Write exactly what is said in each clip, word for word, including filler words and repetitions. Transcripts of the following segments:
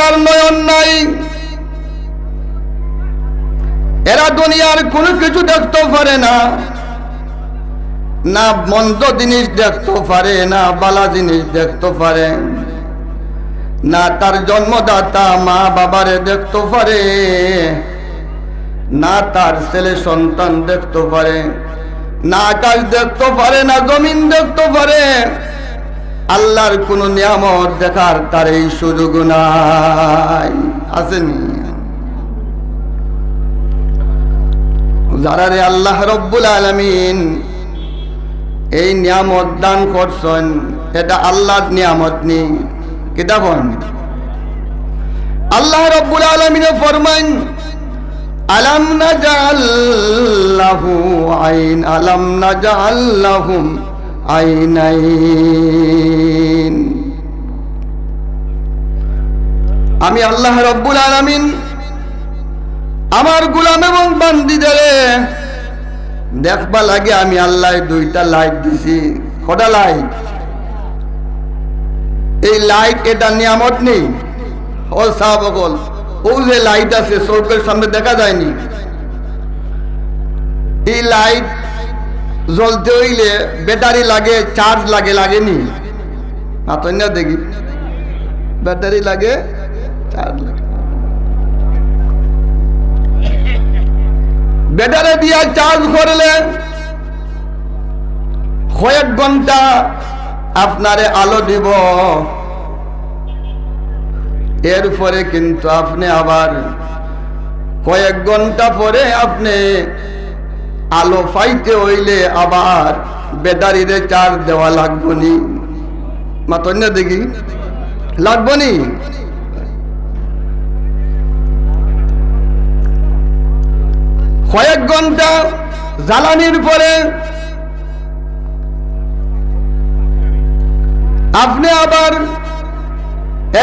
আর নয়ন নাই, এরা দুনিয়ার কোনো কিছু দেখতে পারে না, না মন্দ জিনিস দেখতে পারে, না ভালা জিনিস দেখতে পারে, না তার জন্মদাতা মা বাবারে দেখতে পারে, না তার ছেলে সন্তান দেখতে পারে, না আকাশ দেখতে পারে, না জমিন দেখতে পারে। আল্লাহর কোনো নিয়ামত দেখার তার এই সুযোগ নাই। আছেনি? যারারে আল্লাহ রব্বুল আলামিন এই নিয়ামত দান করছেন, এটা আল্লাহর নিয়ামত নি? কিতা কন? আল্লাহ রব্বুল আলামিনে ফরমাইন, "আলাম নাজআল লাহু আইন, আলাম নাজআল লাহুম আইনাইন।" আমি আল্লাহ রব্বুল আলামিন আমার গোলাম এবং বান্দিদেরে দেখবা লাগে আমি আল্লাহ দুইটা লাইট দিছি। কটা লাইট? এই লাইট এটা নিয়ামত নি? ও সাহাব অকল, ও যে লাইট আছে চোখের সামনে দেখা যায়নি, এই লাইট জ্বলতে হইলে ব্যাটারি লাগে, চার্জ লাগে, লাগেনি? মাতইন না দেখি, ব্যাটারি লাগে, চার্জ লাগে। ব্যাটারি দিয়া চার্জ করলে কয়েক ঘন্টা আপনারে আলো দিব, এরপরে কিন্তু আপনি আবার কয়েক ঘন্টা পরে আপনি আলো পাইতে হইলে আবার ব্যাটারিরে চার্জ দেওয়া লাগবো নি? মাতইন না দেখি, লাগবো নি? কয়েক ঘন্টা জ্বালানির পরে আপনি আবার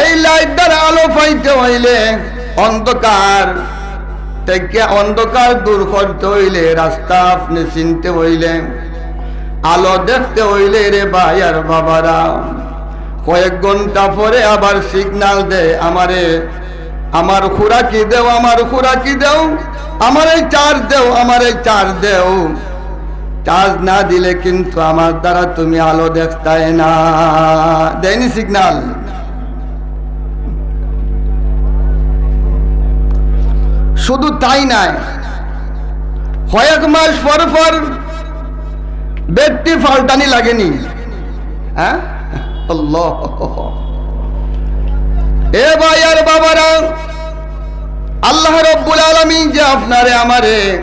এই লাইট দ্বারা আলো পাইতে হইলে অন্ধকার থেকে অন্ধকার দূর করতে হইলে, রাস্তা আপনি চিনতে হইলে, আলো দেখতে হইলে রে ভাই আর বাবারা, কয়েক ঘন্টা পরে আবার সিগন্যাল দেয়, "আমারে, আমার খোরাকি দেও, আমার খোরাকি দেও, আমারে চার্জ দেও, আমারে চার্জ দেও।" চার্জ না দিলে কিন্তু আমার দ্বারা তুমি আলো দেখতায় না। দেয়নি সিগন্যাল? শুধু তাই নয়, কয়েক মাস পর পর ব্যাটারি পাল্টানি লাগেনি? হ্যাঁ, আল্লাহ। এ ভাই আর বাবারা, আল্লাহ রব্বুল আলামিন যে আপনারে আমারে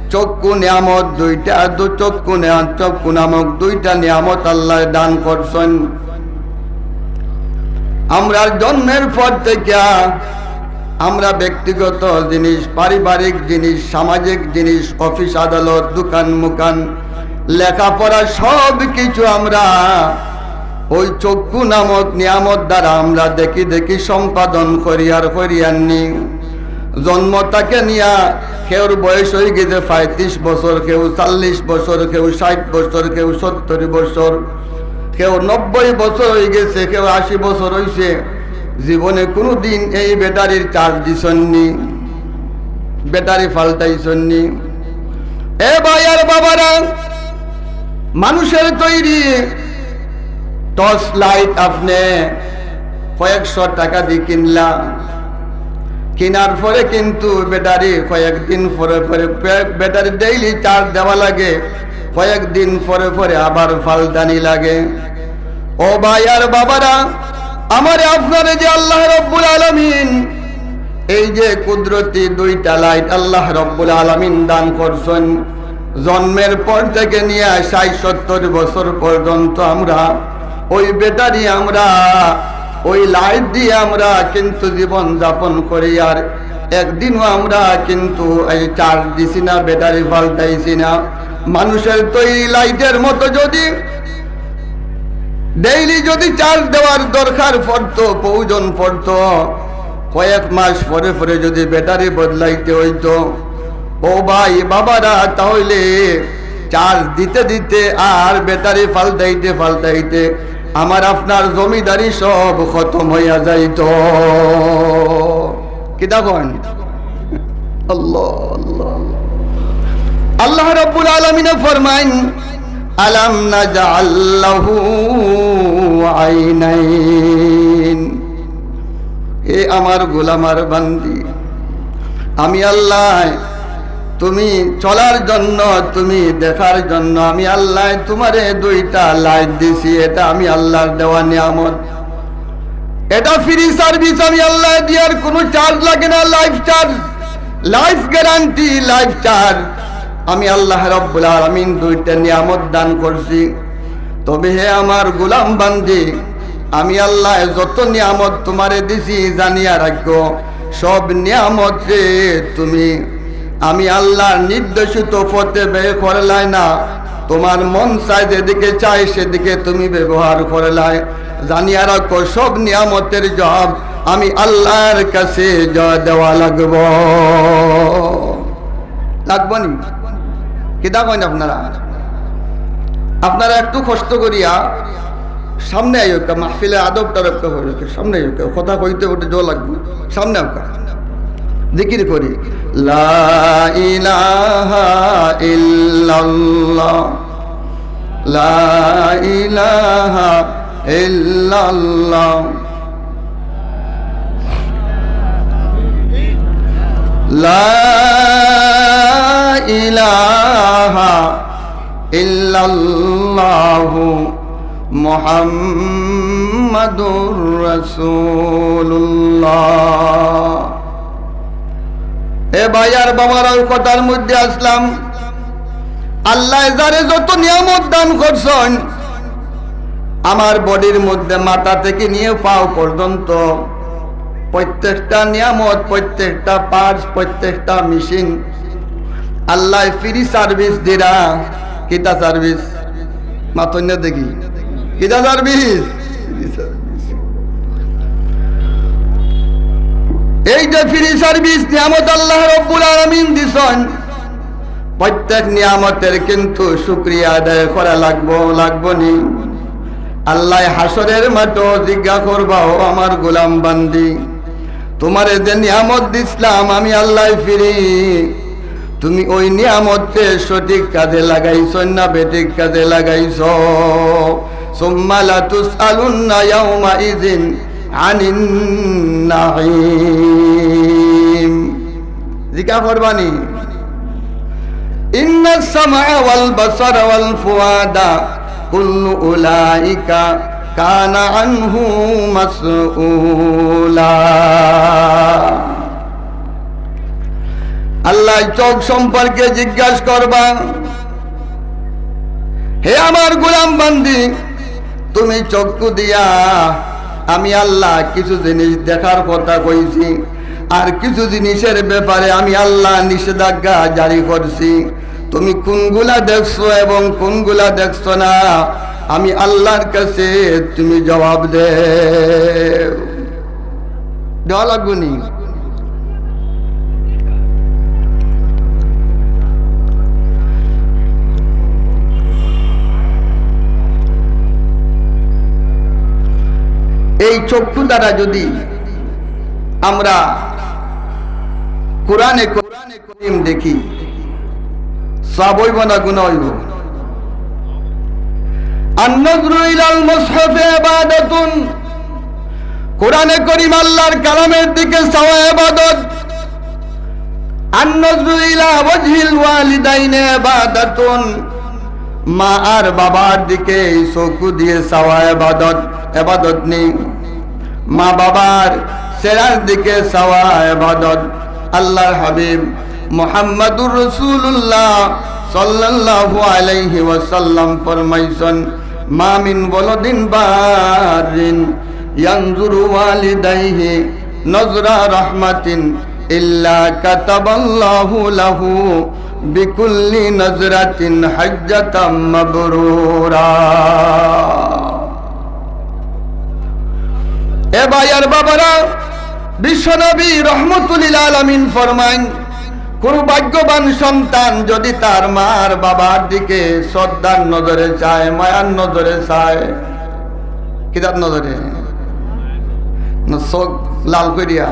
চক্ষু নিয়ামত দুইটা, দু চক্ষু নিয়া-, চক্ষু নামক দুইটা নিয়ামত আল্লাহ দান করছেন। আমরার জন্মের পর থেকে আমরা ব্যক্তিগত জিনিস, পারিবারিক জিনিস, সামাজিক জিনিস, অফিস আদালত, দোকান মোকান, লেখাপড়া, সব কিছু আমরা ওই চক্ষু নামক নিয়ামত দ্বারা আমরা দেখি দেখি সম্পাদন করি আর করি আননি। জন্ম তাকে নিয়া কেউর বয়স হয়ে গেছে পঁয়ত্রিশ বছর, কেউ চল্লিশ বছর, কেউ ষাট বছর, কেউ সত্তর বছর, কেউ নব্বই বছর হয়ে গেছে, কেউ আশি বছর হইছে। জীবনে কোনো দিন এই ব্যাটারির চার্জ দিছননি, ব্যাটারি পাল্টাইছননি। এ ভাই আর বাবারা, মানুষের তৈরি টর্চ লাইট আপনি কয়েকশো টাকা দিয়ে কিনলা, কিনার পরে কিন্তু ব্যাটারি কয়েকদিন পরে পরে, ব্যাটারি ডেইলি চার্জ দেওয়া লাগে, কয়েকদিন পরে পরে আবার পাল্টানি লাগে। ও ভাই আর বাবারা, আমারে আপনারে যে আল্লাহ রব্বুল আলামিন এই যে কুদরতি দুইটা লাইট আল্লাহ রব্বুল আলামিন দান করছেন, জন্মের পর থেকে নিয়া ষাট সত্তর বছর পর্যন্ত আমরা ওই ব্যাটারি, আমরা ওই লাইট দিয়ে আমরা কিন্তু জীবন যাপন করি। আর একদিনও আমরা কিন্তু এই চার্জ দিছি না, ব্যাটারি পাল্টাইছি না। মানুষের তৈরি লাইটের মতো যদি ডেইলি যদি চার্জ দেওয়ার দরকার পড়তো, প্রয়োজন পড়তো, কয়েক মাস পরে পরে যদি ব্যাটারি বদলাইতে হইতো, ও ভাই বাবারা, তাহলে চার্জ দিতে দিতে আর ব্যাটারি পাল্টাইতে পাল্টাইতে আমার আপনার জমিদারি সব খতম অইয়া যাইতো। কিতা কইন? আল্লাহ, আল্লাহ, আল্লাহ। আল্লাহ রাব্বুল আলামিনে ফরমাইন, "আলাম নাজআল লাহু আইনাইন।" এ আমার গোলাম আর বান্দি, আমি আল্লাহ, তুমি চলার জন্য, তুমি দেখার জন্য আমি আল্লাহ তোমারে দুইটা লাইট দিছি, এটা আমি আল্লাহর দেওয়া নিয়ামত। এটা ফ্রি সার্ভিস আমি আল্লাহ দিয়ার, কোনো চার্জ লাগে না, life charge, life guarantee, life charge. আমি আল্লাহ রাব্বুল আলামিন দুইটা নিয়ামত দান করছি। তবে হে আমার গোলাম বান্দি, আমি আল্লাহ যত নিয়ামত তোমারে দিছি, জানিয়া রাখো, সব নিয়ামতরে তুমি আমি আল্লাহর নির্দেশিত পথে ব্যয় করলায় না। তোমার মন চায় যেদিকে চায় সেদিকে তুমি ব্যবহার করলায়। জানিয়া রাখো, সব নিয়ামতের জবাব আমি আল্লাহর কাছে জ-, দেওয়া লাগবো। লাগবো নি? কিতা কইন আপনারা? আপনারা একটু কষ্ট করিয়া সামনে আইউক্কা, মাহফিলে আদবটা রক্ষা করিউক্কা, সামনে আইউক্কা, কথা কইতে কইতে জো লাগবো, সামনে আউক্কা। জিকির করি, লা ইলাহা ইল্লাল্লাহ, লা ইলাহা ইল্লাল্লাহ, লা ইলাহা ইল্লাল্লাহু মুহাম্মাদুর রাসূলুল্লাহ। এ ভাই আর বাবারা, ওই কথার মধ্যে আসলাম, আল্লাহ যারে যত নিয়ামত দান করছইন, আমার বডির মধ্যে মাথা থেকে নিয়ে পাও পর্যন্ত প্রত্যেকটা নিয়ামত, প্রত্যেকটা পার্টস, প্রত্যেকটা মেশিন আল্লাহ ফ্রি সার্ভিস দিরা। কিতা সার্ভিস? মাতইন না দেখি। কিতা সার্ভিস? Free service. এই যে ফ্রি সার্ভিস নিয়ামত আল্লাহ রব্বুল আলামিন দিছইন, প্রত্যেক নিয়ামতের কিন্তু শুকরিয়া আদায় করা লাগবো, লাগবো নি? আল্লাহ হাশরের মাঠো জিজ্ঞা করবা, "ও আমার গোলাম বান্দি, তোমারে যে নিয়ামত দিছলাম আমি আল্লাহ ফ্রি, তুমি ওই নিয়ামতরে সঠিক কাজে লাগাইছো না বেঠিক কাজে লাগাইছো?" সুম্মা লাতুসআলুন্না ইয়াউমাইযিন আনিন নাঈম। জিকা করবা নি? ইন্নাস সামআ ওয়াল বাসারা ওয়াল ফুআদা কুল্লু উলাইকা কানা আনহু মাসউলা। আল্লাহ চোখ সম্পর্কে জিজ্ঞাসা করবা, হে আমার গোলাম বান্দি, তুমি চক্ষু দিয়া আমি আল্লাহ কিছু জিনিস দেখার কথা কইছি, আর কিছু জিনিসের ব্যাপারে আমি আল্লাহ নিষেধাজ্ঞা জারি করছি। তুমি কোনগুলা দেখছো এবং কোনগুলা দেখছো না, আমি আল্লাহর কাছে তুমি জবাব দেও। দেওয়া লাগবো নি? এই চক্ষু দ্বারা যদি আমরা কোরআনে করিম দেখি, সওয়াব অইবো না গুনাহ অইবো? আন-নাজরু ইলাল মুসহাফি ইবাদাতুন, কোরআনে করিম আল্লাহর কালামের দিকে চাওয়া ইবাদত। আন-নাজরু ইলা ওয়াজহিল ওয়ালিদাইনে ইবাদাতুন, মা আর বাবার দিকে এই চক্ষু দিয়ে চাওয়া ইবাদত, ইবাদত নি? মা বাবার চেহারার দিকে চাওয়া ইবাদত। আল্লাহর হাবিব মুহাম্মাদুর রাসূলুল্লাহ সাল্লাল্লাহু আলাইহি ওয়াসাল্লাম ফরমাইছইন, "মা মিন ওয়ালাদিন বারিন ইয়ানজুরু ওয়ালিদাইহি নাজরা রাহমাতিন ইল্লা কাতাবাল্লাহু লাহু বিকুল্লি নাজরাতিন হাজ্জাতাম মাবরুরা।" এ ভাই আর বাবারা, বিশ্বনবী রহমতুল্লিল আলামিন ফরমাইন, কোন ভাগ্যবান সন্তান যদি তার মার বাবার দিকে শ্রদ্ধার নজরে চায়, মায়ার নজরে চায়, কিতার নজরে? না, চোখ লাল করিয়া।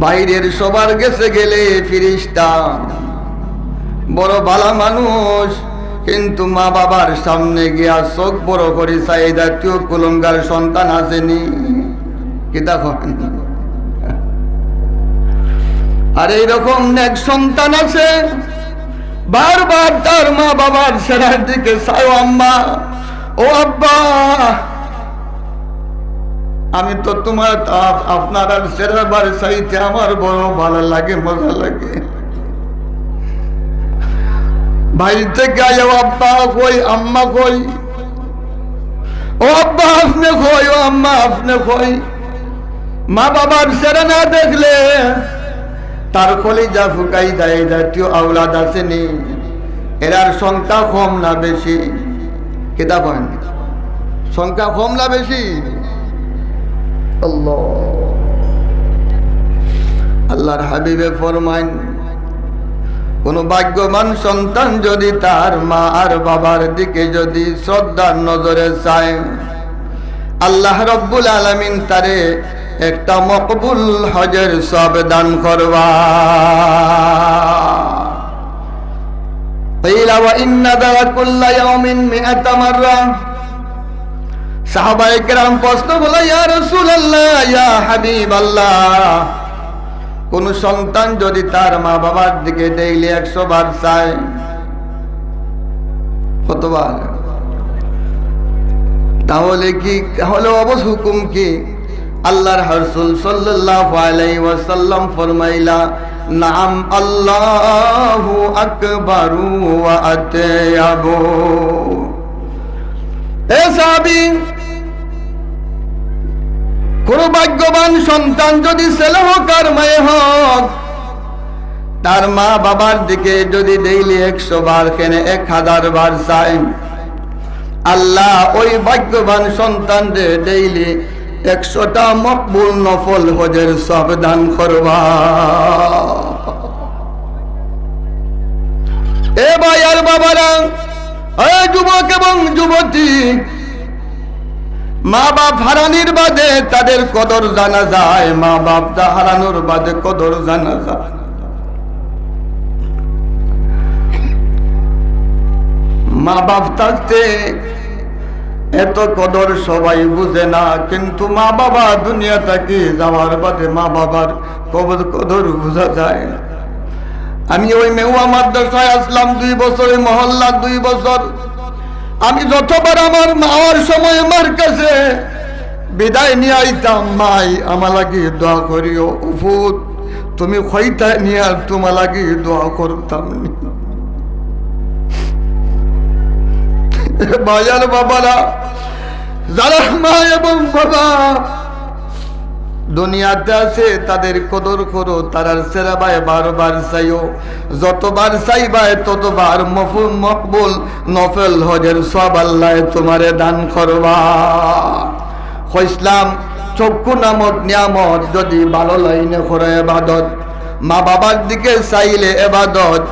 বাইরের সবার গেছে গেলে ফিরিস্তা, বড় ভালা মানুষ, কিন্তু মা বাবার সামনে গিয়া চোখ বড় করি চাই, এই জাতীয় কুলাঙ্গার সন্তান আছেনি? কিতা কইন? আর এইরকম নেক সন্তান আছে, বারবার তার মা বাবার চেহারার দিকে চায়, "ও আম্মা, ও আব্বা, আমি তো তোমার, আপ-, আপনারার চেহারার বারে চাইতে আমার বড় ভালা লাগে, মজা লাগে।" বাইর থাকি আইয়া, "ও আব্বা কই, আম্মা কই? ও আব্বা আপনে কই, ও আম্মা আপনে কই?" মা বাবার চেহারা না দেখলে তার কলিজা ফুকাই যায়। এই জাতীয় আওলাদ আছেনি? এরার সংখ্যা কম না বেশি? কিতা কইন? সংখ্যা কম না বেশি? আল্লাহ, আল্লাহর হাবিবে ফরমাইন, কোন ভাগ্যবান সন্তান যদি তার মা আর বাবার দিকে যদি শ্রদ্ধার নজরে চায়, আল্লাহ রব্বুল আলামিন তারে একটা মকবুল হজের সওয়াব দান করবা। কিলা ওয়া ইন্না যারা কুল্লা ইয়াউমিন মিআতা মাররা। সাহাবায়ে কেরাম প্রশ্ন করলা, "ইয়া রাসূলুল্লাহ, ইয়া হাবিবাল্লাহ, কোন সন্তান যদি তার মা বাবার দিকে ডেইলি একশো বার চায়, কতবার? তাহলে কি, তাহলে অবশ্য হুকুম কি?" আল্লাহর রাসূল সাল্লাল্লাহু আলাইহি ওয়াসাল্লাম ফরমাইলা, "নাম, আল্লাহু আকবারু ওয়া আতয়াবু।" এ সাহাবী, কোন ভাগ্যবান সন্তান যদি ছেলে হোক আর মেয়ে হোক, তার মা বাবার দিকে যদি ডেইলি একশো বার কেনে এক হাজার বার চায়, আল্লাহ ওই ভাগ্যবান সন্তানরে ডেইলি একশোটা মকবুল নফল হজের সওয়াব দান করবা। এ ভাই আর বাবারা, এ যুবক এবং যুবতী, মা বাপ হারানির বাদে তাদের কদর জানা যায়, মা বাপ হারানোর বাদে কদর জানা যায়। মা বাপ থাকতে এত কদর সবাই বুঝে না, কিন্তু মা বাবা দুনিয়া থাকি যাওয়ার বাদে মা বাবার কবর কদর বুঝা যায়। আমি ওই মেহুয়া মাদ্রাসায় আসলাম দুই বছর, ওই মহল্লা দুই বছর। আমি যতবার আমার মাওয়ার সময় মার কাছে বিদায় নিয়া আইতাম, "মাই, আমার লাগি দোয়া করিও।" "ও ফুত, তুমি কইতায় নি আর তোমার লাগি দোয়া করতাম নি।" ভাই আর বাবারা, যারা মা এবং বাবা দুনিয়াতে আছে, তাদের কদর করো, তারার চেহারা বায় বারবার চাইও। যতবার চাইবায়, ততবার মফু-, মকবুল নফল হজের সওয়াব আল্লায় তোমারে দান করবা। কইছলাম, চক্ষু নামক নিয়ামত যদি ভালো লাইনে করো এবাদত, মা বাবার দিকে চাইলে এবাদত,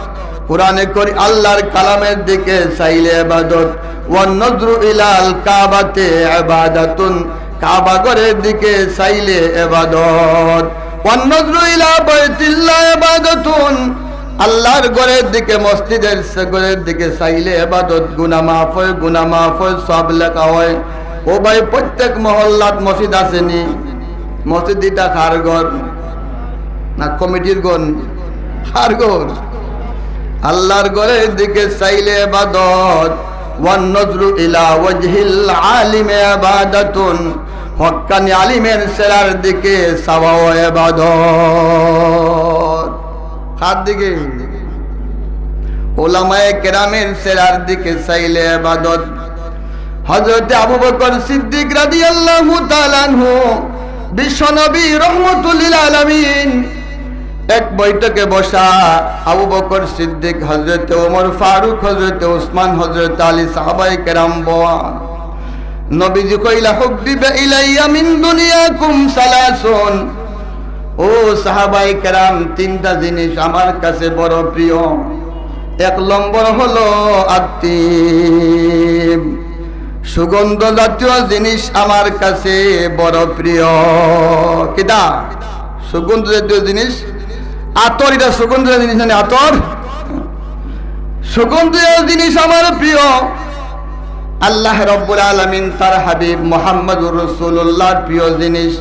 কোরআনে করি আল্লাহর কালামের দিকে চাইলে এবাদত। ওয়ান নজরু ইলাল কাবাতে ইবাদাতুন, কাবা ঘরের দিকে চাইলে এবাদত। ওয়ান নজরু ইলা বাইতিল্লাহ ইবাদাতুন, আল্লাহর ঘরের দিকে, মসজিদের সে ঘরের দিকে চাইলে এবাদত, গুনাহ মাফ হয়, গুনাহ মাফ হয়, সওয়াব লেখা হয়। ও ভাই, প্রত্যেক মহল্লাত মসজিদ আছেনি? মসজিদ ইটা কার ঘর? না কমিটির ঘর? কার ঘর? আল্লাহর ঘরের দিকে চাইলে এবাদত। ওয়ান নজরু ইলা ওয়াজহিল আলিমে ইবাদাতুন, হক্কানি আলিমের চেহারার দিকে চাওয়াও এবাদত। কার দিকে? ওলামায়ে কেরামের চেহারার দিকে চাইলে এবাদত। হযরতে আবু বকর সিদ্দিক রাদিয়াল্লাহু তাআলা আনহু, বিশ্বনবী রহমতুল্লিল আলামিন, এক বৈঠকে বসা, আবু বকর সিদ্দিক, হযরতে ওমর ফারুক, হযরতে উসমান, হযরতে আলী, সাহাবায়ে কেরাম বওয়া। নবীজি কইলা, "হুব্বিবা ইলাইয়া মিন দুনিয়াকুম সালাসুন।" ও সাহাবায়ে কেরাম, তিনটা জিনিস আমার কাছে বড় প্রিয়। এক নম্বর হলো আত্তিব, সুগন্ধ জাতীয় জিনিস আমার কাছে বড় প্রিয়। কিতা? সুগন্ধ জাতীয় জিনিস, আতর, ইটা সুগন্ধ জাতীয় জিনিস না নি, আতর? সুগন্ধ জাতীয় জিনিস আমার প্রিয়। আল্লাহ রব্বুল আলামিন তার হাবিব মুহাম্মদুর রাসূলুল্লাহর প্রিয় জিনিস,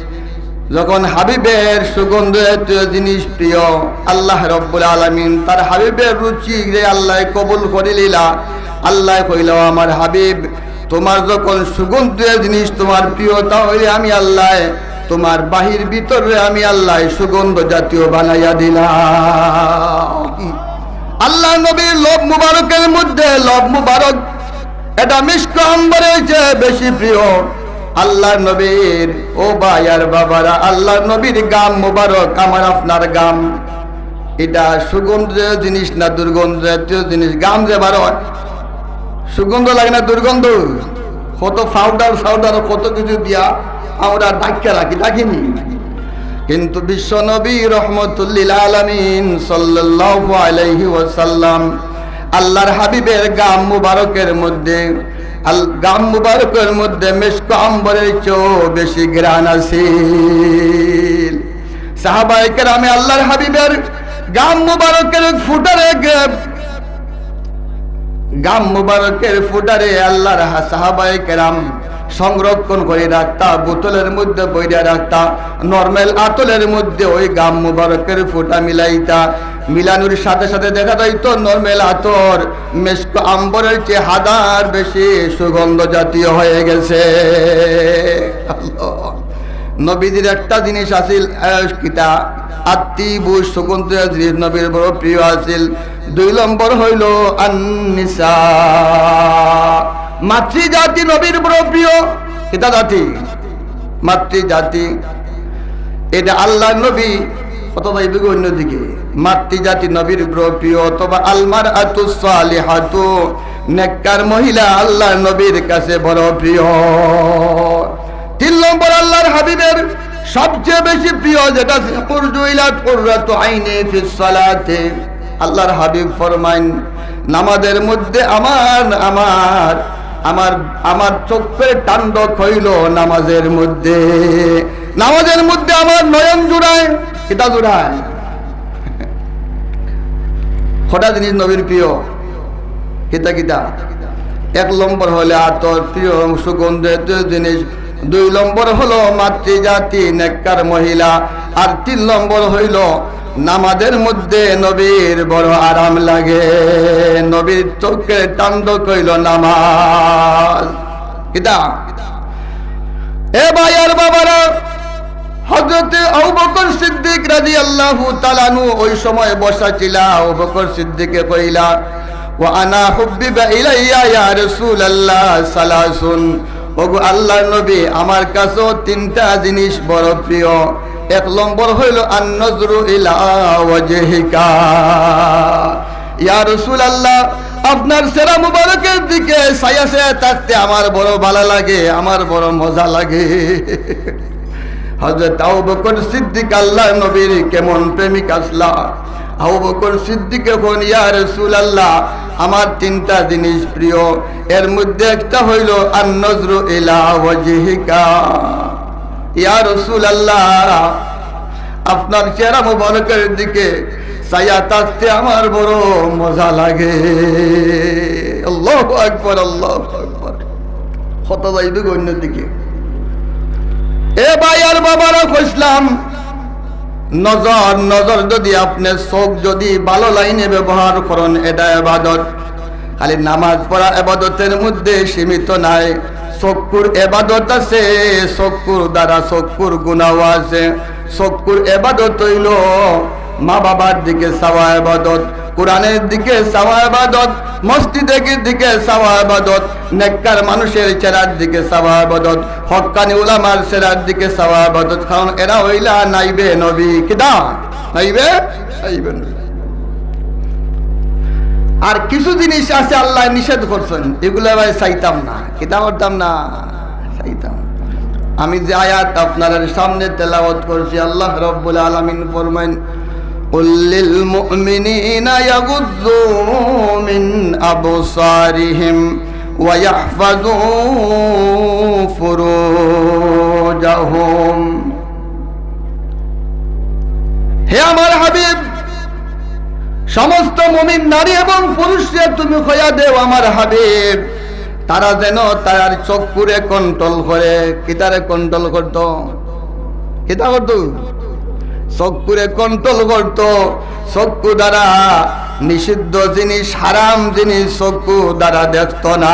যখন হাবিবের সুগন্ধ জাতীয় জিনিস প্রিয়, আল্লাহ রব্বুল আলামিন তার হাবিবের রুচিরে আল্লায় কবুল করিলিলা। আল্লায় কইলা, "ও আমার হাবিব, তুমার যখন সুগন্ধ জাতীয় জিনিস তুমার প্রিয়, তা অইলে আমি আল্লায় তুমার বাহির ভিতরে আমি আল্লায় সুগন্ধ জাতীয় বানাইয়া দিলাম।" আল্লাহর নবীর লব মুবারকের মধ্যে লব মুবারক, এটা মিশক আম্বরের চেয়ে বেশি প্রিয় আল্লাহর নবীর। ও ভাই আর বাবারা, আল্লাহর নবীর গাম মুবারক, আমার আপনার গাম, এটা সুগন্ধ জিনিস না দুর্গন্ধ জাতীয় জিনিস? গাম যে বার অয়, সুগন্ধ লাগে না দুর্গন্ধ? কত পাউডার সাউডার কত কিছু দিয়া আমরা ডাকিয়া রাখি, ডাকি নি? কিন্তু বিশ্ব নবী রহমতুল্লিল আলামিন সাল্লাল্লাহু আলাইহি ওয়াসাল্লাম, আল্লাহর হাবিবের গাম মুবারকের মধ্যে, আল-, গাম মুবারকের মধ্যে মিশক আম্বরের চেয়েও বেশি ঘ্রাণ আছিল। সাহাবায়ে কেরামে আল্লাহর হাবিবের গাম মুবারকের ফুটারে গে-, গাম মুবারকের ফুটারে আল্লাহর হা-, সাহাবায়ে কেরাম সংরক্ষণ করি রাখতা, বোতলের মধ্যে ভরিয়া রাখতা, নরমাল আতরের মধ্যে ওই গাম মুবারকের ফুটা মিলাইতা। মিলানোর সাথে সাথে দেখা যাইতো নরমাল আতর মিশক আম্বরের চেয়ে হাজার বেশি সুগন্ধ জাতীয় হয়ে গেছে। আল্লাহ। নবীজির একটা জিনিস আছিল, আহ, কিতা? আত্তিবু, সুগন্ধ জিনিস নবীর বড় প্রিয় আছিল। দুই নম্বর হইল আন্নিসা, মাতৃজাতি নবীর বড় প্রিয়। কিতা জাতি? মাতৃজাতি। এটা আল্লাহর নবী, অথবা এদিকে অন্যদিকে, মাতৃজাতি নবীর বড় প্রিয়, অথবা আলমার আতু সালিহাতু, নেককার মহিলা আল্লাহর নবীর কাছে বড় প্রিয়। তিন নম্বর আল্লাহর হাবিবের সবচেয়ে বেশি প্রিয় যেটা, "কুরজুইলাত কুররাতু আইনি ফিস সালাতে।" আল্লাহর হাবিব ফরমাইন, "নামাজের মধ্যে আমার, আমার, আমার, আমার চোখের টান্ডক হইল নামাজের মধ্যে, নামাজের মধ্যে আমার নয়ন জুড়ায়।" কিতা জুড়ায়? কটা জিনিস নবীর প্রিয়। কিতা কিতা? এক নম্বর হইলে আতর, প্রিয় সুগন্ধ জাতীয় জিনিস। দুই নম্বর হলো মাতৃজাতি, নেককার মহিলা। আর তিন নম্বর হইল নামাজের মধ্যে নবীর বড় আরাম লাগে, নবীর চোখের টান্ডক হইল নামাজ। কিতা? এ ভাই আর বাবারা, হযরতে আবু বকর সিদ্দিক রাদিয়াল্লাহু তাআলা আনহু ওই সময় বসা ছিলা। আবু বকর সিদ্দিকে কইলা, "ওয়া আনা হুব্বিবা ইলাইয়া ইয়া রাসূলুল্লাহ সালাসুন।" ওগো আল্লাহর নবী, আমার কাছেও তিনটা জিনিস বড় প্রিয়। এক নম্বর হইল আন নজরু ইলা ওয়াজহিকা। ইয়া রাসূলুল্লাহ, আপনার চেহারা মুবারকের দিকে চাইয়া চাইয়া থাকতে আমার বড় ভালা লাগে, আমার বড় মজা লাগে। হযরত আবু বকর সিদ্দিক আল্লাহর নবীর কেমন প্রেমিক আছলা। আবু বকর সিদ্দিকে কইন, "ইয়া রাসূলুল্লাহ, আমার তিনটা জিনিস প্রিয়, এর মধ্যে একটা হইল আন নজরু ইলা ওয়াজহিকা।" ইয়া রাসূলুল্লাহ, আপনার চেহারা মুবারকের দিকে চাইয়া থাকতে আমার বড় মজা লাগে। আল্লাহু আকবার, আল্লাহু আকবার। কথা যাইবে অন্যদিকে। এ ভাই আর বাবারা, কইছলাম, নজর, নজর যদি আপনি চোখ যদি ভালো লাইনে ব্যবহার করেন, এটা ইবাদত। খালি নামাজ পড়া ইবাদতের মধ্যে সীমিত নাই। চক্ষুর ইবাদত আছে, চক্ষুর দ্বারা চক্ষুর গুনাহ আছে। চক্ষুর ইবাদত হইল মা বাবার দিকে চাওয়া ইবাদত, কোরআনের দিকে চাওয়া ইবাদত, মসজিদের দিকে চাওয়া ইবাদত, নেককার মানুষের চেহারার দিকে চাওয়া ইবাদত, হক্কানি উলামার চেহারার দিকে চাওয়া ইবাদত, কারণ এরা হইলা নাইবে নবী। কিতা? নাইবে, নাইবে নবী। আর কিছু জিনিস আছে আল্লাহ নিষেধ করছেন, এগুলা ভাই চাইতাম না, কিতা করতাম না, চাইতাম। আমি যে আয়াত আপনাদের সামনে তেলাওয়াত করছি, আল্লাহ রব্বুল আলামিন ফরমাইন, قل للمؤمنين يغضوا من أبصارهم ويحفظوا فروجهم। হে আমার হাবিব, সমস্ত মুমিন নারী এবং পুরুষরে তুমি কইয়া দেও আমার হাবিব, তারা যেন তারার চক্ষুরে কন্ট্রোল করে। কিতারে কন্ট্রোল করতো? কিতা করতো? চক্ষুরে কন্ট্রোল করতো। চক্ষু দ্বারা নিষিদ্ধ জিনিস, হারাম জিনিস চক্ষু দ্বারা দেখতো না।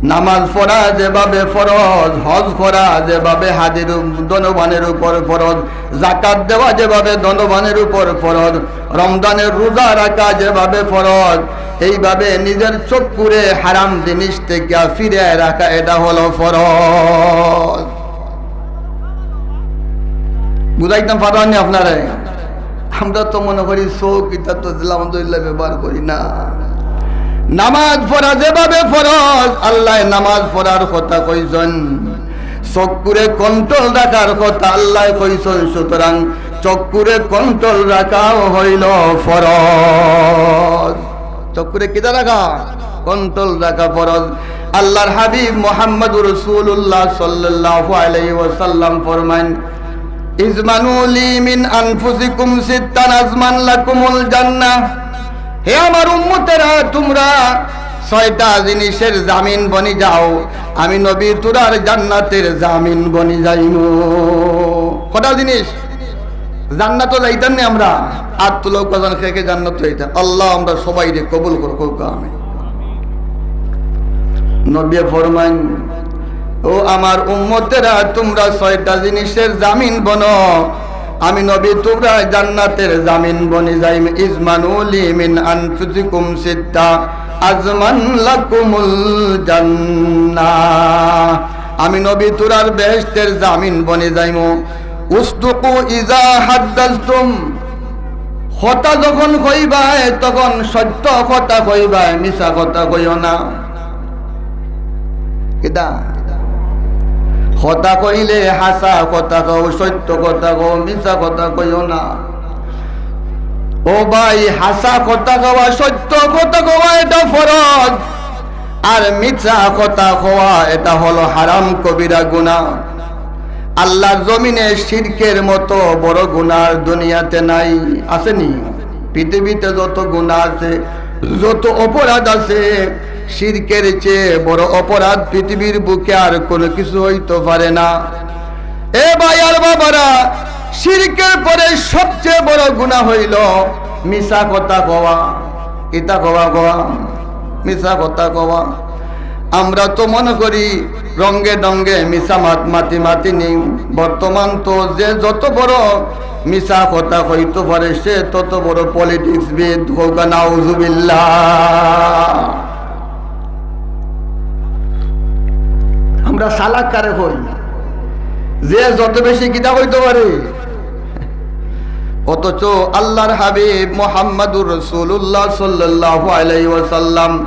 নামাজ পড়া যেভাবে ফরজ, হজ করা যেভাবে হাজির ধনবানের উপর ফরজ, যাকাত দেওয়া যেভাবে ধনবানের উপর ফরজ, রমজানের রোজা রাখা যেভাবে ফরজ, এইভাবে নিজের চক্ষুরে হারাম জিনিস থেকে ফিরে রাখা, এটা হলো ফরজ। বুঝাইতাম পারলাম নি আপনারে? আমরা তো মনে করি চোখ, এটা তো আলহামদুলিল্লাহ ব্যবহার করি না। নামাজ পড়া যেভাবে ফরজ, আল্লাহ নামাজ পড়ার কথা কইছেন, চক্ষুরে কন্ট্রোল রাখার কথা আল্লাহ কইছেন। সুতরাং চক্ষুরে কন্ট্রোল রাখাও হইল ফরজ। চক্ষুরে কিতা রাখা? কন্ট্রোল রাখা ফরজ। আল্লাহর হাবিব মুহাম্মদুর রাসূলুল্লাহ সাল্লাল্লাহু আলাইহি ওয়াসাল্লাম ফরমাইন, "ইজমানু লি মিন আনফুসিকুম সিত্তান আজমান লাকুমুল জান্নাহ।" হে আমার উম্মতেরা, তোমরা ছয়টা জিনিসের জামিন বনি যাও, আমি নবী তোরার জান্নাতের জামিন বনি যাইমু। কটা জিনিস? জান্নাতো যাইতাম নি আমরা? আত তুলো কজন কে কে জান্নাতো যাইতাম? আল্লাহ, আমরা সবাইরে কবুল করো, কউক্কা আমিন। নবী ফরমাইন, "ও আমার উম্মতেরা, তোমরা ছয়টা জিনিসের জামিন বনো, আমি নবী তোমরা জান্নাতের জামিন বনি যাইমু।" "ইজমানু লি মিন আনফুসিকুম সিত্তা আজমান লাকুমুল জান্নাহ।" আমি নবী তোরার বেহেশতের জামিন বনি যাইমু। "উসদুকু ইজা হাদ্দাসতুম।" কথা যখন কইবায়, তখন সত্য কথা কইবায়, মিছা কথা কইও না। কিতা? কথা কইলে হাছা কথা কও, সত্য কথা কও, মিছা কথা কইও না। ও ভাই, হাছা কথা কওয়া, সত্য কথা কওয়া, এটা ফরজ। আর মিছা কথা কওয়া, এটা হলো হারাম কবিরা গুনাহ। আল্লাহর জমিনে শিরকের মতো বড় গুনাহ দুনিয়াতে নাই, আছে নি? পৃথিবীতে যত গুনাহ আছে, যত অপরাধ আছে, শিরকের চেয়ে বড় অপরাধ পৃথিবীর বুকে আর কোনো কিছু হইতে পারে না। এ ভাই আর বাবারা, শিরকের পরে সবচেয়ে বড় গুনাহ হইল মিছা কথা কওয়া। ইতা কওয়া কওয়া, মিছা কথা কওয়া। আমরা তো মনে করি রঙ্গে ঢঙ্গে মিছা মাত মাতি মাতি নি। বর্তমান তো যে যত বড় মিছা কথা কইতে পারে, সে তত বড় পলিটিক্সবিদ, কউক্কা নাউজুবিল্লাহ। আমরা চালাক কারে কই? যে যত বেশি কিতা কইতে পারে। অথচ আল্লাহর হাবিব মুহাম্মাদুর রাসূলুল্লাহ সাল্লাল্লাহু আলাইহি ওয়াসাল্লাম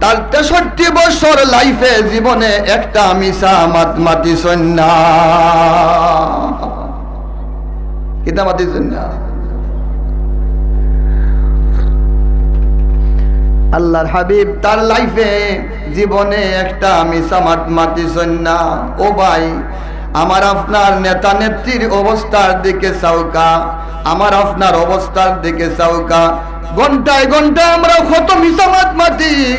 তার তেষট্টি বছর লাইফে, জীবনে একটা মিছা মাত মাতিছইন না। কিতা মাতিছইন না? আল্লাহর হাবিব তার লাইফে, জীবনে একটা মিছা মাত মাতিছইন না। ও ভাই, আমার আপনার নেতা নেত্রীর অবস্থার দিকে চাউক্কা, আমার আপনার অবস্থার দিকে চাউক্কা। ঘন্টায় ঘন্টায় আমরা কত মিছা মাত মাতি,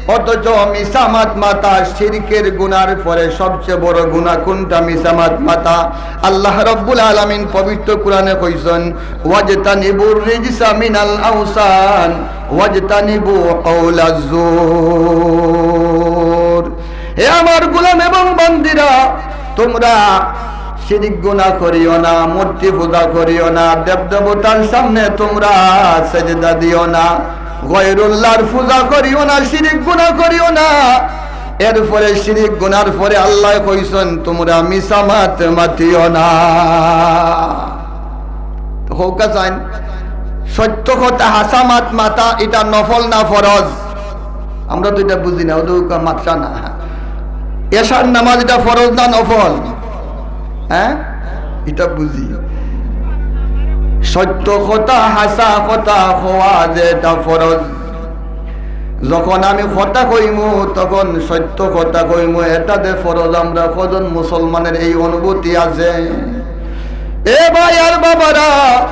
অথচ মিছা মাত মাতা শিরকের গুনার পরে সবচেয়ে বড় গুনাহ কোনটা? মিছা মাত মাতা। আল্লাহ রাব্বুল আলামিন পবিত্র কোরআনে কইছইন, "ওয়াজতানিবুর রিজসা মিনাল আওসান, ওয়াজতানিবু কাওলাজ জুর।" হে আমার গোলাম এবং বান্দিরা, তোমরা শিরিক গুনাহ করিও না, মূর্তি পূজা করিও না, দেব দেবতার সামনে তোমরা সেজদা দিও না, গয়রুল্লাহর পূজা করিও না, শিরিক গুনাহ করিও না। এরপরে শিরিক গুনার পরে আল্লায় কইছইন, "তোমরা মিছা মাত মাতিও না।" তো কউক্কা চাইন, সত্য কথা, হাছা মাত মাতা, ইটা নফল না ফরজ? আমরা তো ইটা বুঝি না, ওদের মাতরা না। এশার নামাজ ইটা ফরজ না নফল? হ্যাঁ, ইটা বুঝি। সত্য কথা, হাছা কথা কওয়া যে এটা ফরজ। যখন আমি কথা কইমু, তখন সত্য কথা কইমু, এটা যে ফরজ। আমরা কজন মুসলমানের এই অনুভূতি আছে? এ ভাই আর বাবারা,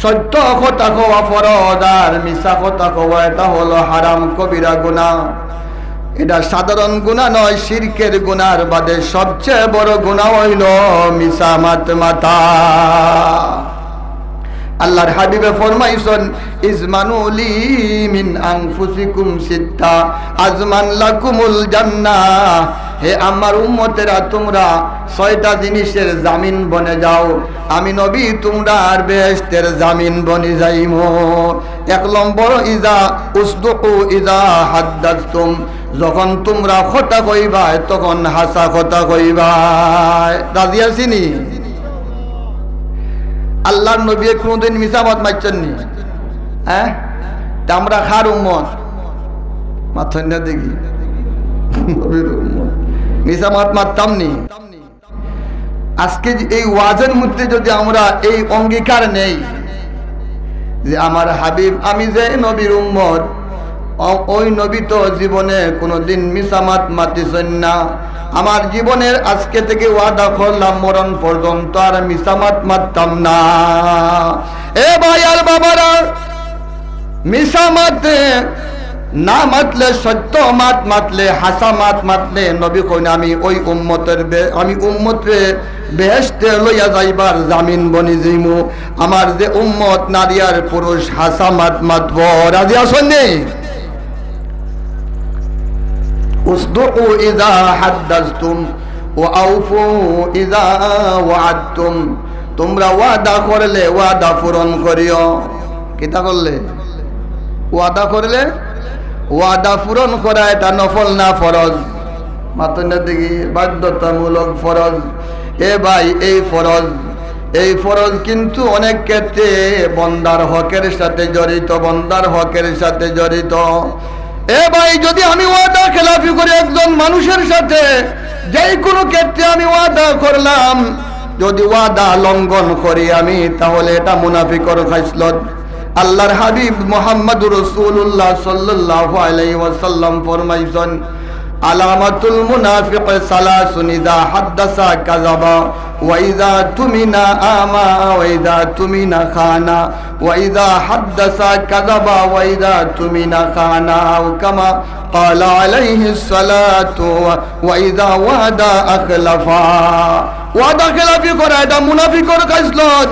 সত্য কথা কওয়া ফরজ, আর মিছা কথা কওয়া এটা হলো হারাম কবিরা গুনাহ। এটা সাধারণ গুনাহ নয়, শিরকের গুনার বাদে সবচেয়ে বড় গুনাহ হইল মিছা মাত মাতা। আল্লাহর হাবিবে ফরমাইছন, "ইজমানু লি মিন আনফুসিকুম সিত্তা, আজমান লাকুমুল জান্নাহ।" হে আমার উম্মতেরা, তোমরা ছয়টা জিনিসের জামিন বনে যাও, আমি নবী তোমরার বেহেশতের জামিন বনি যাইমু। এক নম্বর, ইজা উসদুকু ইজা হাদ্দাসতুম, যখন তোমরা কথা কইবায়, তখন হাছা কথা কইবায়। রাজি আছিনি? আল্লাহর নবী কোনোদিন মিছা মাত মাতছন নি? হ্যাঁ? তে আমরা কার উম্মত? মাতইন না দেখি। নবীর উম্মত। মিছা মাত মাততাম নি? আজকে যে এই ওয়াজের মধ্যে যদি আমরা এই অঙ্গীকার নেই যে আমার হাবিব, আমি যে নবীর উম্মত, ও-, ওই নবী তো জীবনে কোনোদিন মিছা মাত মাতিছন না। আমার জীবনের আজকে থেকে ওয়াদা করলাম, মরণ পর্যন্ত আর মিছা মাত মাততাম না। এ ভাই আর বাবারা, মিছা মাত না মাতলে, সত্য মাত মাতলে, হাছা মাত মাতলে, নবী কইন, আমি ওই উম্মতের বে-, আমি উম্মতরে বেহেশতে লইয়া যাইবার জামিন বনি যাইমু। আমার যে উম্মত, নারী আর পুরুষ, হাছা মাত মাতবো। রাজি আছন নি? উসদুকু ইজা হাদ্দাসতুম ওয়া আউফু ইজা ওয়াআদতুম। তোমরা ওয়াদা করলে ওয়াদা পূরণ করিও। কিতা করলে? ওয়াদা করলে ওয়াদা পূরণ করা এটা নফল না ফরজ? মাতইন না দেখি, বাধ্যতামূলক ফরজ। এ ভাই, এই ফরজ, এই ফরজ কিন্তু অনেক ক্ষেত্রে বন্দার হকের সাথে জড়িত, বন্দার হকের সাথে জড়িত। এ ভাই, যদি আমি ওয়াদা খেলাফি করি একজন মানুষের সাথে, যেই কোনো ক্ষেত্রে আমি ওয়াদা করলাম, যদি ওয়াদা লঙ্ঘন করি আমি, তাহলে এটা মুনাফিকর খাসলত। আল্লাহর হাবিব মুহাম্মদুর রাসূলুল্লাহ সাল্লাল্লাহু আলাইহি ওয়াসাল্লাম ফরমাইছন, "আলামাতুল মুনাফিক সালাসুন, ইযা হাদ্দাসা কাযাবা, ওয়া ইযা তুমিনা আমা, ওয়া ইযা তুমিনা খানা, ওয়া ইযা হাদ্দাসা কাযাবা, ওয়া ইযা তুমিনা খানা, আও কামা ক্বালা আলাইহিস সালাতু ওয়া, ওয়া ইযা ওয়াদা আখলাফা।" ওয়াদা খেলাফি করা এটা মুনাফিকর খাসলত।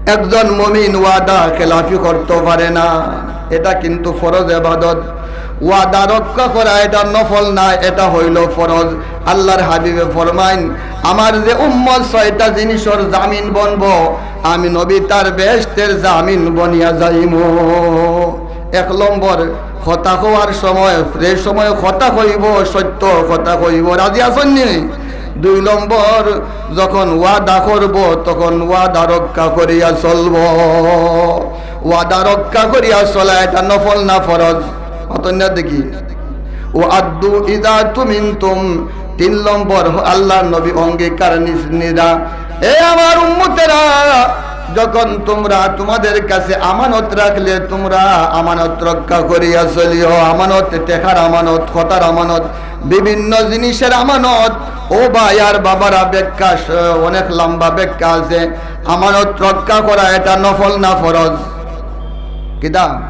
একজন মুমিন ওয়াদা খেলাফি করতে পারে না, এটা কিন্তু ফরজ ইবাদত। ওয়াদা রক্ষা করা এটা নফল না, এটা হইল ফরজ। আল্লাহর হাবিবে ফরমাইন, আমার যে উম্মত ছয়টা জিনিসর জামিন বনবো, আমি নবী তার বেহেশতের জামিন বনিয়া যাইমু। এক নম্বর, কথা কওয়ার সময়, যে সময় কথা কইব, সত্য কথা কইব, রাজি আছন নি? দুই নম্বর, যখন ওয়াদা করব, তখন ওয়াদা রক্ষা করিয়া চলব। ওয়াদা রক্ষা করিয়া চলা এটা নফল না ফরজ? অতন্য দেখি, "ওয়া আদ্দু ইযা তুমিনতুম।" তিন নম্বর, আল্লাহর নবী অঙ্গীকার নিস-, নিরা, এ আমার উম্মতেরা, যখন তোমরা তোমাদের কাছে আমানত রাখলে, তোমরা আমানত রক্ষা করিয়া চলিও। আমানত, টেকার আমানত, কথার আমানত, বিভিন্ন জিনিসের আমানত। ও ভাই আর বাবারা, ব্যাখ্যা স-, অনেক লম্বা ব্যাখ্যা আছে। আমানত রক্ষা করা এটা নফল না ফরজ? কিতা?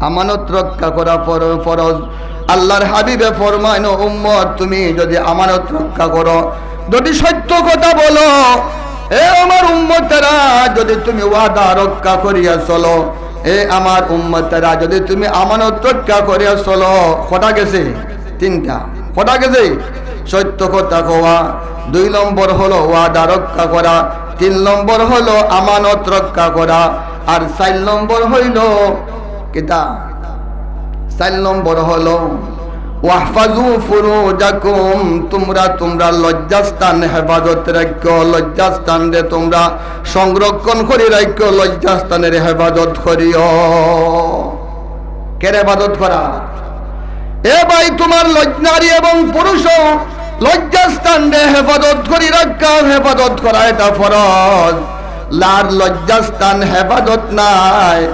আমানত রক্ষা করা ফর-, ফরজ। আল্লাহর হাবিবে ফরমাইন, "ও উম্মত, তুমি যদি আমানত রক্ষা করো, যদি সত্য কথা বলো, এ আমার উম্মতেরা, যদি তুমি ওয়াদা রক্ষা করিয়া চলো, এ আমার উম্মতেরা, যদি তুমি আমানত রক্ষা করিয়া চলো।" কটা গেছে? তিনটা। কটা গেছে? সত্য কথা কওয়া, দুই নম্বর হলো ওয়াদা রক্ষা করা, তিন নম্বর হলো আমানত রক্ষা করা, আর চার নম্বর হইল কিতা? চার নম্বর হলো, "ওয়াহফাজু ফুরুজাকুম", তোমরা তোমরা লজ্জাস্থান হেফাজত রাখিও, লজ্জাস্থানরে তোমরা সংরক্ষণ করি রাখিও, লজ্জাস্থানের হেফাজত করিও। কের হেফাজত করা? এ ভাই, তোমার লজ-, নারী এবং পুরুষ লজ্জাস্থানরে হেফাজত করি রাখা, হেফাজত করা এটা ফরজ। তার লজ্জাস্থান হেফাজত নাই,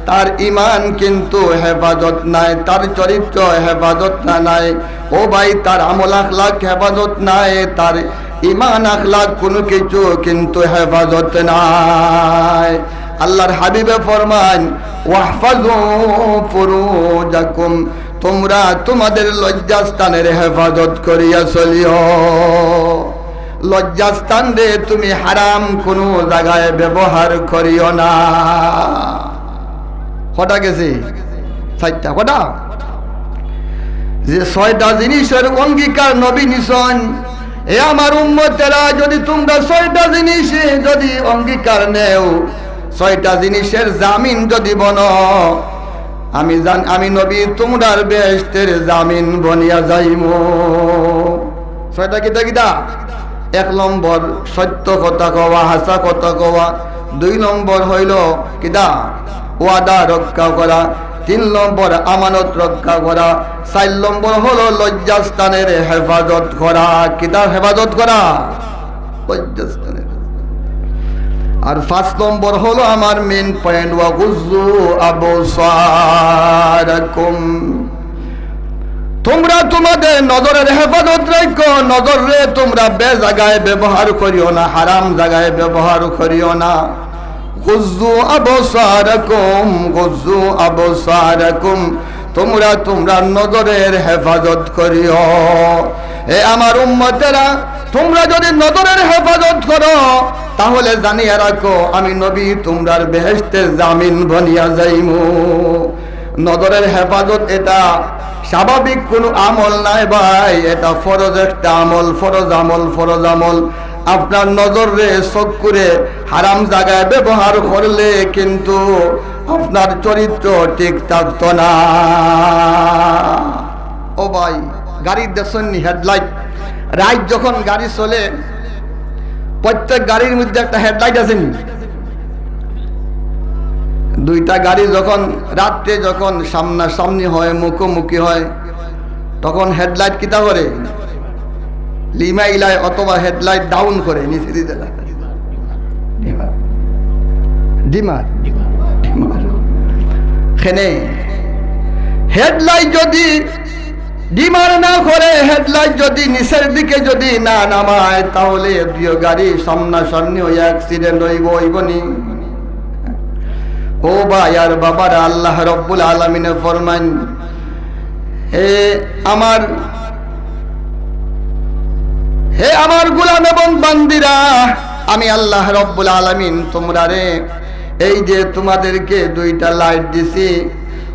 তার ইমান কিন্তু হেফাজত নাই, তার চরিত্র হেফাজত না নাই। ও ভাই, তার আমল আখলাক হেফাজত নাই, তার ইমান আখলাক কোনো কিছু কিন্তু হেফাজত নাই। আল্লাহর হাবিবে ফরমান, "ওয়াহফাজু ফুরুজাকুম", তোমরা তোমাদের লজ্জাস্থানের হেফাজত করিয়া চলিও। লজ্জাস্থানরে তুমি হারাম কোনো জাগায় ব্যবহার করিও না। কটা গেছে? চাইরটা। কটা? যে ছয়টা জিনিসের অঙ্গীকার নবী নিছইন, এ আমার উম্মতেরা, যদি তোমরা ছয়টা জিনিসে যদি অঙ্গীকার নেও, ছয়টা জিনিসের জামিন যদি বনো, আমি জান-, আমি নবী তোমরার বেহেশতের জামিন বনিয়া যাইমু। ছয়টা কিতা কিতা? এক নম্বর, সত্য কথা কওয়া, হাছা কথা কওয়া। দুই নম্বর হইল কিতা? ওয়াদা রক্ষা করা। তিন নম্বর, আমানত রক্ষা করা। চাইর নম্বর হলো লজ্জাস্থানের হেফাজত করা। কিতার হেফাজত করা? লজ্জাস্থানের। আর পাঁচ নম্বর হলো আমার মেইন পয়েন্ট, "ওয়া গুজ্জু আবসারাকুম।" তোমরা তোমাদের নজরের হেফাজত রাখো, নজররে তোমরা বেজাগায় ব্যবহার করিও না, হারাম জাগায় ব্যবহার করিও না। গুজ্জু আবসারাকুম, গুজ্জু আবসারাকুম, তোমরা তোমরা নজরের হেফাজত করিও। এ আমার উম্মতেরা, তোমরা যদি নজরের হেফাজত করো, তাহলে জানিয়া রাখো, আমি নবী তোমরার বেহেশতের জামিন বনিয়া যাইমু। নজরের হেফাজত এটা স্বাভাবিক কোনো আমল নায় ভাই, এটা ফরজ একটা আমল, ফরজ আমল, ফরজ আমল। আপনার নজররে, চক্ষুরে হারাম জাগায় ব্যবহার করলে কিন্তু আপনার চরিত্র ঠিক থাকতো না। ও ভাই, গাড়ির দেখছইন নি হেডলাইট? রাইত যখন গাড়ি চলে, প্রত্যেক গাড়ির মধ্যে একটা হেডলাইট আছে নি? দুইটা গাড়ি যখন রাত্রে যখন সামনাসামনি হয়, মুখোমুখি হয়, তখন হেডলাইট কিতা করে? লিমাইলায় অথবা হেডলাইট ডাউন করে, নিচে দিয়ে দেয়। ডিমার। ডিমার। ডিমার। খেনে হেডলাইট যদি ডিমার না করে, হেডলাইট যদি নিচের দিকে যদি না নামায়, তাহলে দুই গাড়ি সামনাসামনি হইয়া অ্যাক্সিডেন্ট হইব, হইব নি? ও ভাই আর বাবারা, আল্লাহ রব্বুল আলামিনে ফরমান, "হে আমার, হে আমার গোলাম এবং বান্দিরা, আমি আল্লাহ রব্বুল আলামিন তোমরারে এই যে তোমাদেরকে দুইটা লাইট দিছি,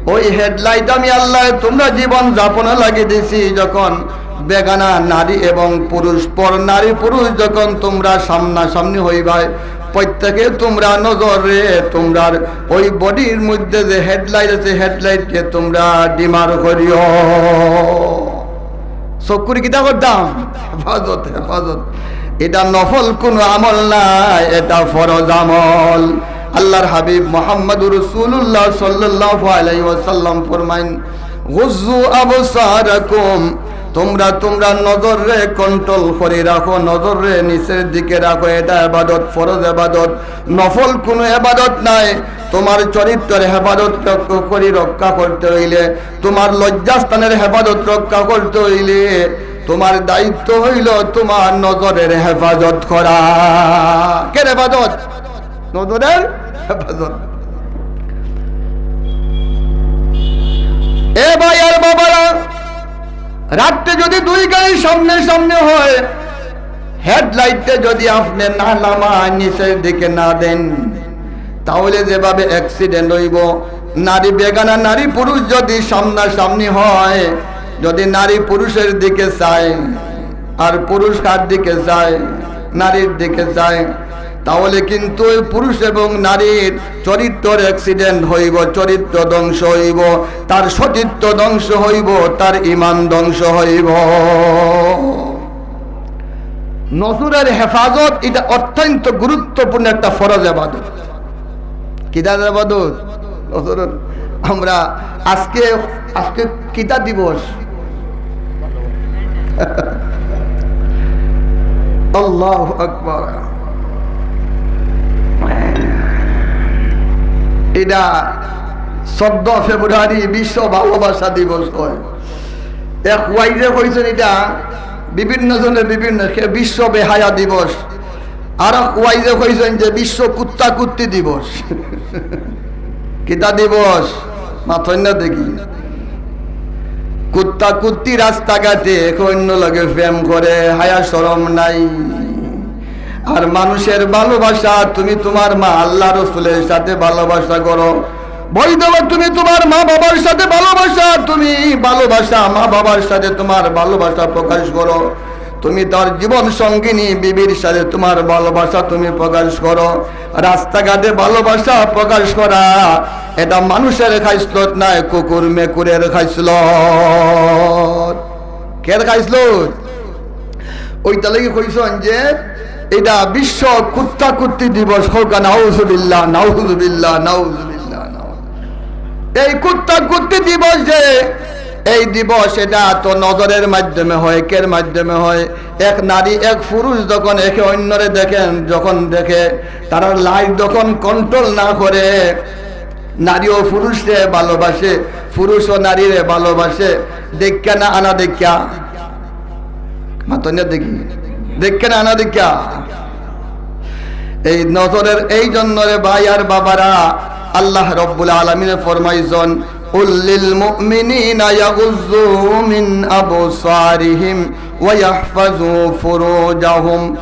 ওই হেডলাইট আমি আল্লাহ তোমরা জীবন যাপনে লাগিয়ে দিছি। যখন বেগানা নারী এবং পুরুষ, পর নারী পুরুষ যখন তোমরা সামনাসামনি হইবায়, প্রত্যেকে তোমরা নজররে তোমরার ওই বডির মধ্যে যে হেডলাইট আছে, হেডলাইটকে তোমরা ডিমার করিও।" চক্ষুর কিতা করতাম? হেফাজত, হেফাজত। এটা নফল কোনো আমল নায়, এটা ফরজ আমল। আল্লাহর হাবিব মুহাম্মদুর রাসূলুল্লাহ সাল্লাল্লাহু আলাইহি ওয়াসাল্লাম ফরমাইন, "গুজ্জু আবসারাকুম", তোমরা তোমরা নজররে কন্ট্রোল করে রাখো, নজররে নিচের দিকে রাখো। এটা ইবাদত, ফরজ ইবাদত, নফল কোনো ইবাদত নায়। তোমার চরিত্রের হেফাজত রক্ষা করি, রক্ষা করতে হইলে, তোমার লজ্জাস্থানের হেফাজত রক্ষা করতে হইলে, তোমার দায়িত্ব হইল তোমার নজরের হেফাজত করা। কে হেফাজত? নজরের হেফাজত। এ ভাই আর বাবারা, রাত্রে যদি দুই গাড়ি সামনে সামনে হয়, হেডলাইটে যদি আপনি না নামান, নিচের দিকে না দেন, তাহলে যেভাবে অ্যাক্সিডেন্ট হইব, নারী বেগানা নারী পুরুষ যদি সামনাসামনি হয়, যদি নারী পুরুষের দিকে চায় আর পুরুষ কার দিকে চায়, নারীর দিকে চায়, তাহলে কিন্তু ওই পুরুষ এবং নারীর চরিত্রর অ্যাক্সিডেন্ট হইব, চরিত্র ধ্বংস হইব, তার সতীত্ব ধ্বংস হইব, তার ইমান ধ্বংস হইব। নজরের হেফাজত এটা অত্যন্ত গুরুত্বপূর্ণ একটা ফরজ ইবাদত। কিতার ইবাদত? নজরের। আমরা আজকে, আজকে কিতা দিবস? আল্লাহু আকবার। এটা চৌদ্দ ফেব্রুয়ারি বিশ্ব ভালোবাসা দিবস অয়। এক ওয়াইজে কইছইন এটা বিভিন্ন জনে বিভিন্ন, কে বিশ্ব বেহায়া দিবস, আর এক ওয়াইজে কইছইন যে বিশ্ব কুত্তা কুত্তি দিবস। কিতা দিবস? মাতইন না দেখি। কুত্তা কুত্তি রাস্তাঘাটে এক অন্য লগে প্রেম করে, হায়া শরম নাই। আর মানুষের ভালোবাসা, তুমি তোমার মা, আল্লাহ রসুলের সাথে ভালোবাসা করো। বৈধবা, তুমি তোমার মা বাবার সাথে ভালোবাসা, তুমি ভালোবাসা, মা বাবার সাথে তোমার ভালোবাসা প্রকাশ করো। তুমি তার জীবন সঙ্গিনী বিবির সাথে তোমার ভালোবাসা তুমি প্রকাশ করো। রাস্তাঘাটে ভালোবাসা প্রকাশ করা, এটা মানুষের খাইসলত নায়, কুকুর মেকুরের খাইসলত। কের খাইসলত? ওইটা লাগি কইছইন যে এটা বিশ্ব কুত্তা কুত্তি দিবস। কউক্কা নাউজুবিল্লাহ, নাউজুবিল্লাহ, নাউজুবিল্লাহ, নাউজুবিল্লাহ। এই কুত্তা কুত্তি দিবস যে, এই দিবস এটা তো নজরের মাধ্যমে হয়। কের মাধ্যমে হয়? এক নারী এক পুরুষ যখন একে অন্যরে দেখেন, যখন দেখে, তারার লাইফ যখন কন্ট্রোল না করে, নারীও পুরুষরে ভালোবাসে, পুরুষও নারীরে ভালোবাসে। দেখিয়া না আনা দেখিয়া, মাতইন না দেখি, দেখিয়া না আনা দেখিয়া। এই নজরের, এই জন্য রে ভাই আর বাবারা, আল্লাহ রব্বুল আলামিনে ফরমাইছইন, "কুল লিল মুমিনিনা ইয়াগুজ্জু মিন আবসারিহিম ওয়া ইয়াহফাজু ফুরুজাহুম।"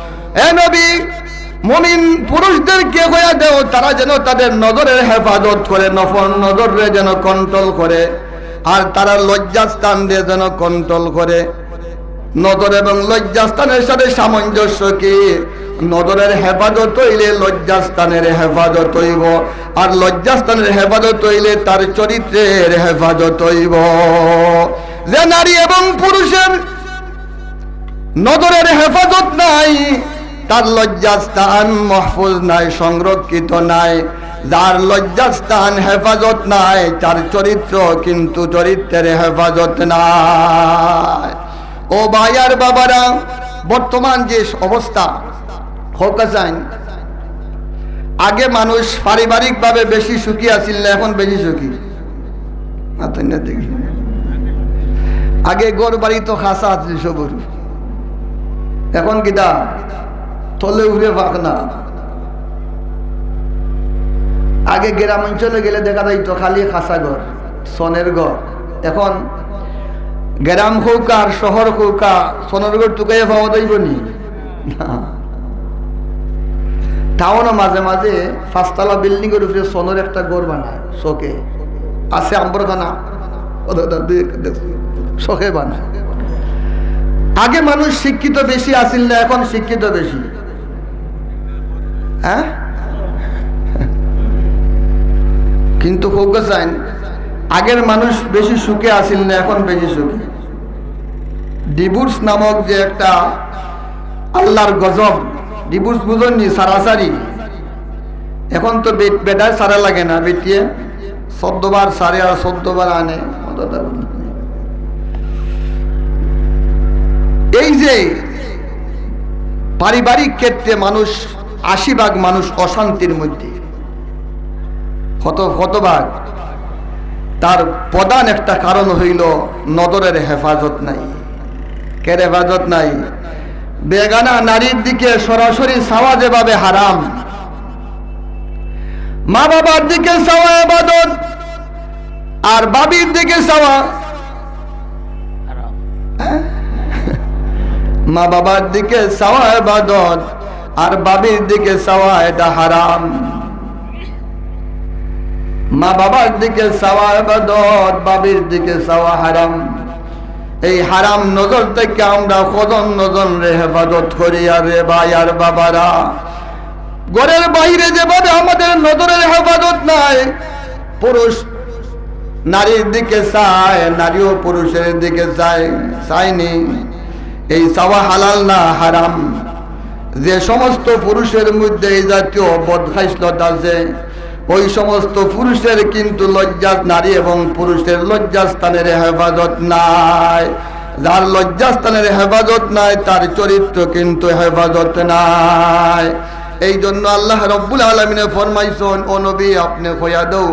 এ নবী, মুমিন পুরুষদেরকে কইয়া দেও, তারা যেন তাদের নজরের হেফাজত করে, নফর নজররে যেন কন্ট্রোল করে, আর তারা লজ্জাস্থানরে যেন কন্ট্রোল করে। নজর এবং লজ্জাস্থানের সাথে সামঞ্জস্য কি? নজরের হেফাজত অইলে লজ্জাস্থানের হেফাজত অইবো, আর লজ্জাস্থানের হেফাজত অইলে তার চরিত্রের হেফাজত অইবো। যে নারী এবং পুরুষের নজরের হেফাজত নাই, তার লজ্জাস্থান মাহফুজ নাই, সংরক্ষিত নাই। যার লজ্জাস্থান হেফাজত নাই, তার চরিত্র কিন্তু চরিত্রের হেফাজত নাই। ও ভাই আর বাবারা, বর্তমান যে অবস্থা, কউক্কা চাইন, আগে মানুষ পারিবারিকভাবে বেশি সুখী আছিল না, এখন বেশি সুখী? মাতইন না দেখি। আগে ঘর বাড়ি তো খাসা আছিল সবর, এখন কিতা? তলে উপরে পাখনা। আগে গ্রাম অঞ্চলে গেলে দেখা যাইতো খালি খাসা ঘর, সনের ঘর। এখন গ্রাম কউক্কা আর শহর কউক্কা, সনের ঘর তুকাইয়া পাওয়া যাইবো নি? না। টাউনো মাঝে মাঝে পাঁচতলা বিল্ডিংর উপরে সনের একটা ঘর বানায়, শখে। আছে আম্বরখানা, ও দাদা, দুই একটা দেখছি, শখে বানায়। আগে মানুষ শিক্ষিত বেশি আছিল না, এখন শিক্ষিত বেশি। হ্যাঁ? কিন্তু কউক্কা চাইন, আগের মানুষ বেশি সুখে আছিল না, এখন বেশি সুখী। ডিভোর্স নামক যে একটা আল্লাহর গজব, ডিভোর্স বুঝইন নি? সারাসারি। এখন তো বে-, বেটায় সারা লাগে না, বেটিয়ে চৌদ্দ বার সারে আর চৌদ্দ বার আনে। এই যে পারিবারিক ক্ষেত্রে মানুষ, আশি ভাগ মানুষ অশান্তির মধ্যে। কত, কত ভাগ? তার প্রধান একটা কারণ অইলো নজরের হেফাজত নাই। কের হেফাজত নাই? বেগানা নারীর দিকে সরাসরি চাওয়া যেভাবে হারাম, মা বাবার দিকে চাওয়া ইবাদত, আর ভাবির দিকে চাওয়া, হ্যাঁ? মা বাবার দিকে চাওয়া ইবাদত, আর ভাবির দিকে চাওয়া এটা হারাম। মা বাবার দিকে চাওয়া ইবাদত, ভাবির দিকে চাওয়া হারাম। এই হারাম নজর থাকি আমরা কয়জন নজররে হেফাজত করি? আর রে ভাই আর বাবারা, ঘরের বাইরে যেভাবে আমাদের নজরের হেফাজত নাই, পুরুষ নারীর দিকে চায়, নারীও পুরুষের দিকে চায়, চায় নি? এই চাওয়া হালাল না হারাম? যে সমস্ত পুরুষের মধ্যে এই জাতীয় বদখাইসলত আছে, ওই সমস্ত পুরুষের কিন্তু লজ্জা, নারী এবং পুরুষের লজ্জাস্থানের হেফাজত নাই। যার লজ্জাস্থানের হেফাজত নাই, তার চরিত্র কিন্তু হেফাজত নাই। এই জন্য আল্লাহ রব্বুল আলামিনে ফরমাইছইন, "ও নবী, আপনে কইয়া দেও,